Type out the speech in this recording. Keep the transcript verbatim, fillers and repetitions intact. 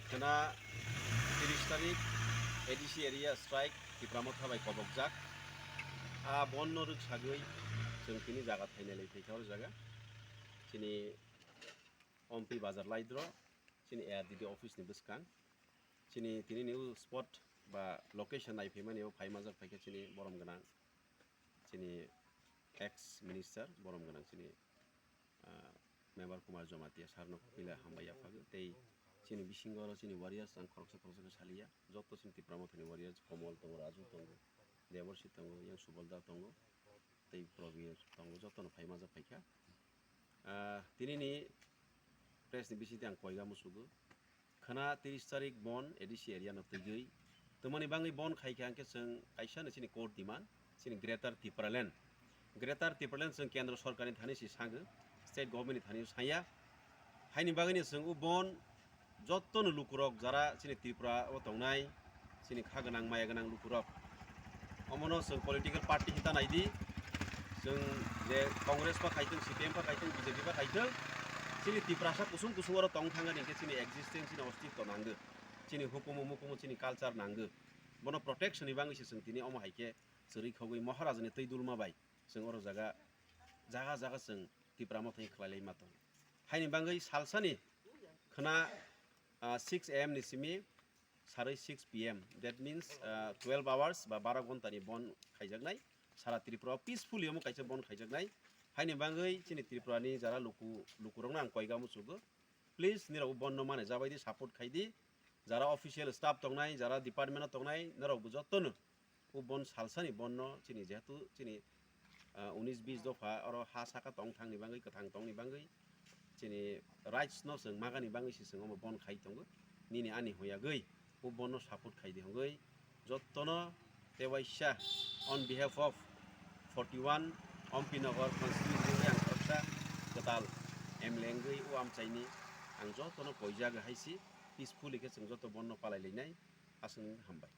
Khwna tris tarik A D C area strike Tipra Motha bai kobokjak. A bonno rwksagwi chwng tini jaga thainai lai phaikha o jaga. Chini Ompi Bazar Laidro, chini A R D D office ni bwskang. Chini tini ni spot ba location nai phaimani o phaimajak phaikha chini borom gwnang. Chini ex minister borom gwnang chini ah, Member Kumar Jamatia sarno puila hambai yaphago. Tei chini bisingo oro chini warriors ang khoroksa khoroksa khe saliya. Joto chini Tipra Mothani warriors, Komol tongo, Raju tongo, Deborsi tongo, yang Subal Da tongo, tei Probir tongo, jotono phaima jak phaikha. Ah, tinini press ni bisingtwi ang koiga musugo. Khwna tris tarik bon A D C area no twigwi. Twmani bangwi bon khaikha hwnkhe chwng kaisa no chini core demand, chini Greater Tipraland. Greater Tipraland chwng kendro sorkar ni thani si sango, state government ni thani saya. Haini bagwi no chwng o bon joto no lukurok jara chini Tripura o tongnai, chini kha gwnang maya gwnang lukurok. Omono chwng political party hinta naidi, chwng je Congress pa khaithwng, C P M pa khaithwng, B J P pa khaithwng, chini Tiprasa kusung kusung oro tong thangani hwnkhe chini existence, chini ostitto nango, chini hukumu mukumu, chini culture nango. Bono protection ni bagwi se chwng tini omo hai khe chwrwi khogwi Maharaj ni twi dulma bai chwng oro jaga, jaga jaga chwng Tipra Motha khlai lai ma tongo. Haini bagwi salsani khwna, ah, six A M ni simi sarwi six P M, that means, ah, twelve hours ba baro ghonta ni bon khaijaknai. Sara Tripura o peacefully omo kaisa bon khaijaknai. Haini bagwi chini Tripura ni jara luku, lukurokno ang koiga musugo. Please, nirok o bon no mane jabai di, support khai di. Jara official staff tongnai, jara department o tongnai, norok bo jotono o bon salsani bon no chini, jehetu chini, ah, unis bis dopha oro ha saka tong thangni bagwi, kwthang tongni bagwi, chini rights no chwng magani bagwi se chwng omo bon khai tongo. Nini ani hoyagwi o bon no support khai di hongwi jotono tewaisa on behalf of forty one Ompi Nagar constituency ang khoroksa kwtal M L A wngwi o amchaini ang jotono koijago hai si peacefully khe chwng joto bon no palai lainai. Aswk hambai.